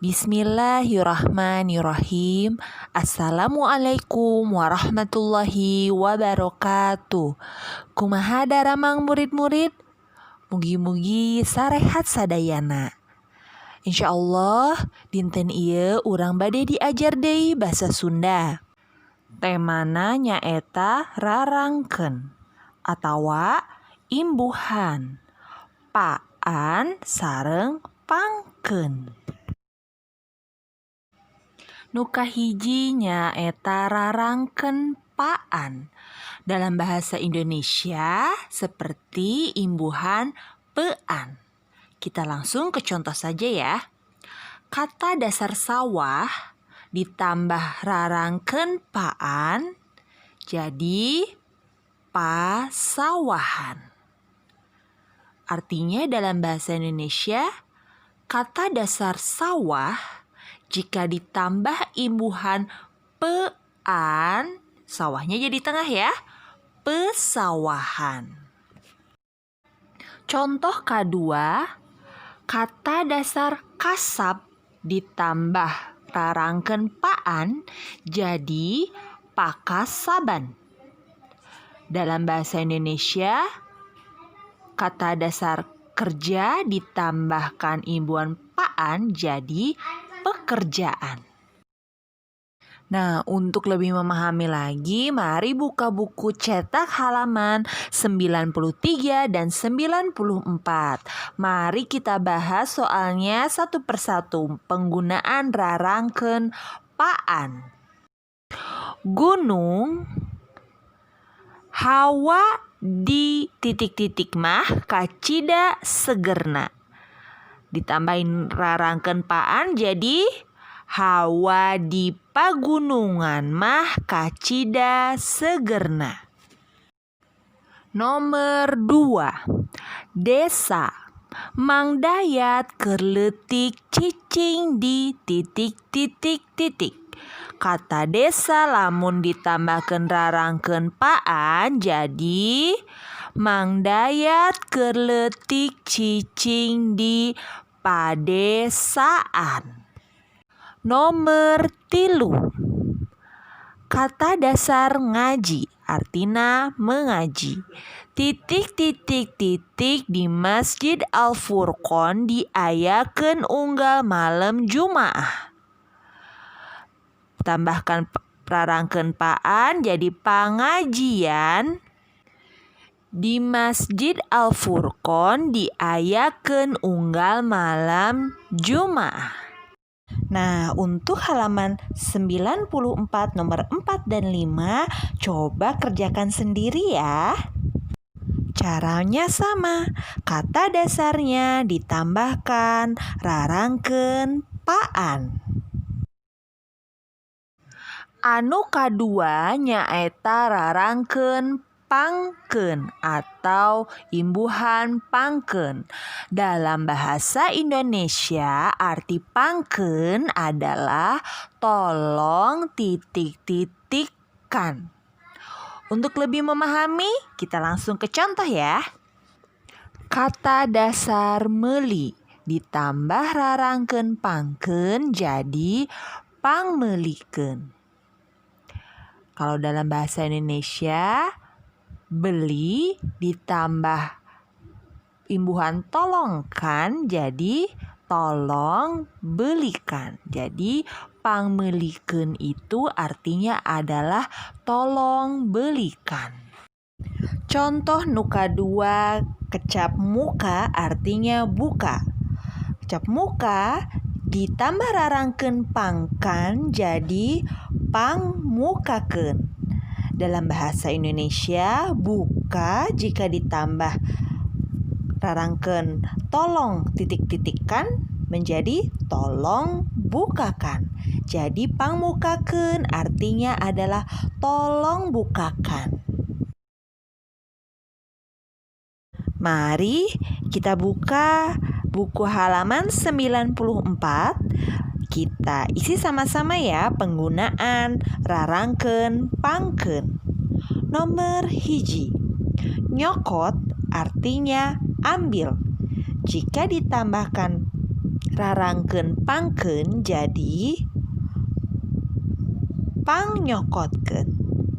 Bismillahirrahmanirrahim. Assalamualaikum warahmatullahi wabarakatuh. Kumaha daramang, murid-murid? Mugi-mugi sarehat sadayana. Insya Allah dinten ieu urang bade diajar deui basa Sunda. Temana nyaeta rarangken atawa imbuhan paan sareng pangkeun. Nu kahiji nyaeta rarangken paan. Dalam bahasa Indonesia seperti imbuhan pean. Kita langsung ke contoh saja ya. Kata dasar sawah ditambah rarangken paan jadi pasawahan. Artinya, dalam bahasa Indonesia, kata dasar sawah jika ditambah imbuhan pean, sawahnya jadi tengah ya, pesawahan. Contoh kedua, kata dasar kasab ditambah rarangken paan jadi pakasaban. Dalam bahasa Indonesia, kata dasar kerja ditambahkan imbuhan paan jadi pekerjaan. Nah, untuk lebih memahami lagi, mari buka buku cetak halaman 93 dan 94. Mari kita bahas soalnya satu persatu, penggunaan rarangken paan. Gunung, hawa di titik-titik mah kacida segerna. Ditambahin rarangken paan jadi hawa di pagunungan mah kacida segerna. Nomor 2, desa. Mang Dayat keur leutik cicing di titik titik titik. Kata desa lamun ditambahkan rarangken paan jadi Mang Dayat keur leutik cicing di padesaan. Nomor 3, kata dasar ngaji artina mengaji. Titik titik titik di Masjid Al Furqon diayakeun unggal malam Jumaah. Tambahkan rarangken paan jadi pangajian di Masjid Al Furqon diayakeun unggal malam Jumaah. Nah, untuk halaman 94 nomor 4 dan 5, coba kerjakan sendiri ya. Caranya sama, kata dasarnya ditambahkan rarangken paan. Anu kadua nyaeta rarangken pangkeun atau imbuhan pangkeun. Dalam bahasa Indonesia, arti pangkeun adalah tolong titik titik kan. Untuk lebih memahami, kita langsung ke contoh ya. Kata dasar meuli ditambah rarangken pangkeun jadi pangmeulikeun. Kalau dalam bahasa Indonesia, beli ditambah imbuhan tolongkan jadi tolong belikan. Jadi pangmeulikeun itu artinya adalah tolong belikan. Contoh nu kadua, kecap muka artinya buka. Kecap muka ditambah rarangken pangkan jadi pangmukakeun. Dalam bahasa Indonesia, buka jika ditambah rarangken tolong titik-titikkan menjadi tolong bukakan. Jadi pangmukakeun artinya adalah tolong bukakan. Mari kita buka buku halaman 94. Kita isi sama-sama ya penggunaan rarangken pangkeun. Nomor 1. Nyokot artinya ambil. Jika ditambahkan Rarangkeun pangkeun jadi pangnyokotkeun.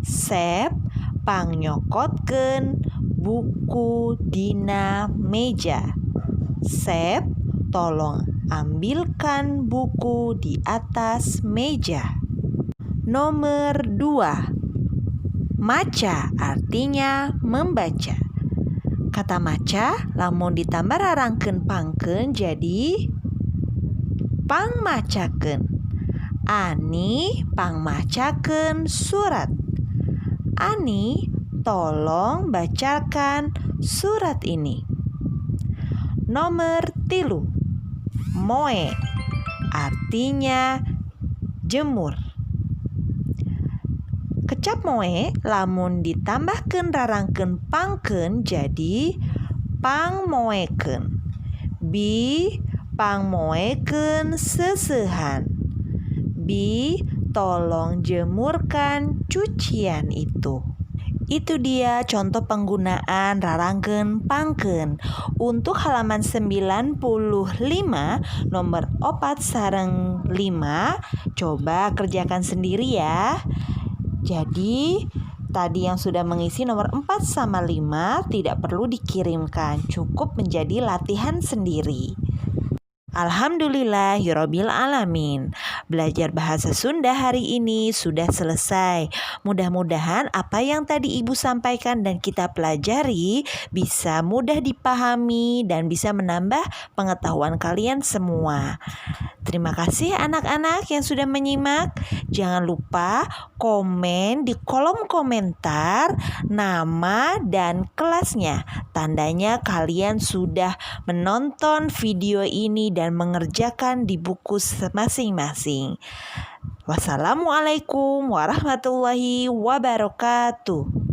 Sep pangnyokotkeun buku dina meja. Sep, tolong ambilkan buku di atas meja. Nomor 2. Maca artinya membaca. Kata maca lamun ditambah rarangkeun pangkeun jadi pangmacakeun. Ani pangmacakeun surat. Ani, tolong bacakan surat ini. Nomor 3. Moe artinya jemur. Kecap moe lamun ditambahkeun rarangkeun pangkeun jadi pangmoekeun. Bi pangmoekeun seuseuhan. Bi, tolong jemurkan cucian itu. Itu dia contoh penggunaan rarangkeun pangkeun. Untuk halaman 95 nomor 4 sareng 5, coba kerjakan sendiri ya. Jadi tadi yang sudah mengisi nomor 4 sama 5 tidak perlu dikirimkan, cukup menjadi latihan sendiri. Alhamdulillahirabbil alamin. Belajar bahasa Sunda hari ini sudah selesai. Mudah-mudahan apa yang tadi Ibu sampaikan dan kita pelajari bisa mudah dipahami dan bisa menambah pengetahuan kalian semua. Terima kasih anak-anak yang sudah menyimak. Jangan lupa komen di kolom komentar nama dan kelasnya. Tandanya kalian sudah menonton video ini dan mengerjakan di buku masing-masing. Wassalamualaikum warahmatullahi wabarakatuh.